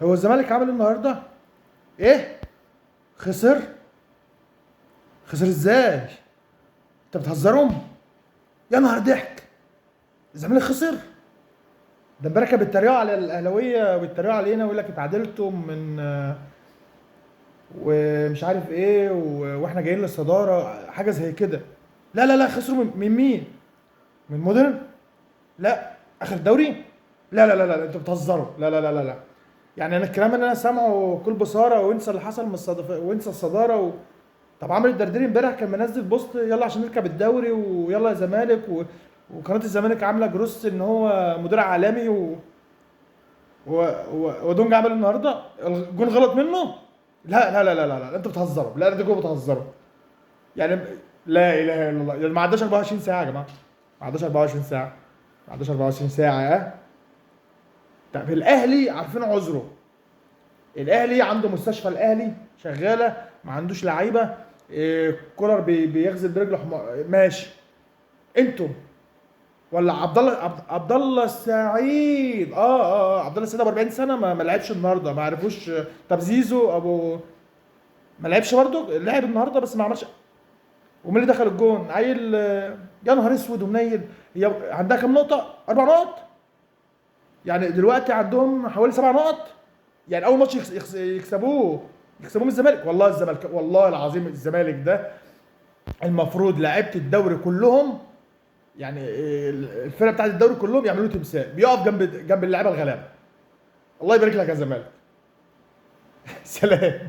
هو الزمالك عمل إيه النهارده؟ ايه؟ خسر؟ خسر ازاي؟ انت بتهزرهم؟ يا نهار ضحك، الزمالك خسر؟ ده امبارح كانوا بيتريقوا على الاهلاوية وبيتريقوا علينا ويقول لك اتعادلتم من ومش عارف ايه واحنا جايين للصداره حاجة زي كده. لا لا لا، خسروا من مين؟ من مودرن؟ لا اخر دوري؟ لا لا لا لا، انتوا بتهزروا. لا لا لا لا لا، يعني انا الكلام اللي انا سامعه كل بصاره وانسى اللي حصل من الصدف وانسى الصدارة طب عمرو الدرديري امبارح كان منزل post يلا عشان نركب الدوري ويلا يا زمالك وقناة الزمالك عامله جروس ان هو مدير عالمي ودونج عمل النهارده الجون غلط منه. لا لا لا لا لا، لا. انتوا بتهزروا، لا انتوا بتهزروا يعني. لا اله الا الله، يعني ما عداش 24 ساعة يا جماعة، ما عداش 24 ساعة، ما عداش 24 ساعة. اه طب الاهلي عارفين عذره، الاهلي عنده مستشفى، الاهلي شغالة، ما عندوش لعيبة، إيه كولر بيغزل برجله حمار، ماشي. انتم ولا عبد الله عبد الله السعيد، عبد الله السعيد ابو 40 سنة ما لعبش النهارده، ما عرفوش. طب زيزو ابو ما لعبش برضه، لعب النهارده بس ما عملش. ومين اللي دخل الجون؟ عيل، يا نهار اسود ومنيل. هي عندها كام نقطة؟ 4 نقط، يعني دلوقتي عندهم حوالي 7 نقط. يعني اول ماتش يكسبوه من الزمالك. والله الزمالك، والله العظيم الزمالك ده المفروض لعيبة الدوري كلهم، يعني الفرقة بتاعت الدوري كلهم يعملوا تمثال بيقف جنب اللعيبة الغلابة. الله يبارك لك يا زمالك. سلام.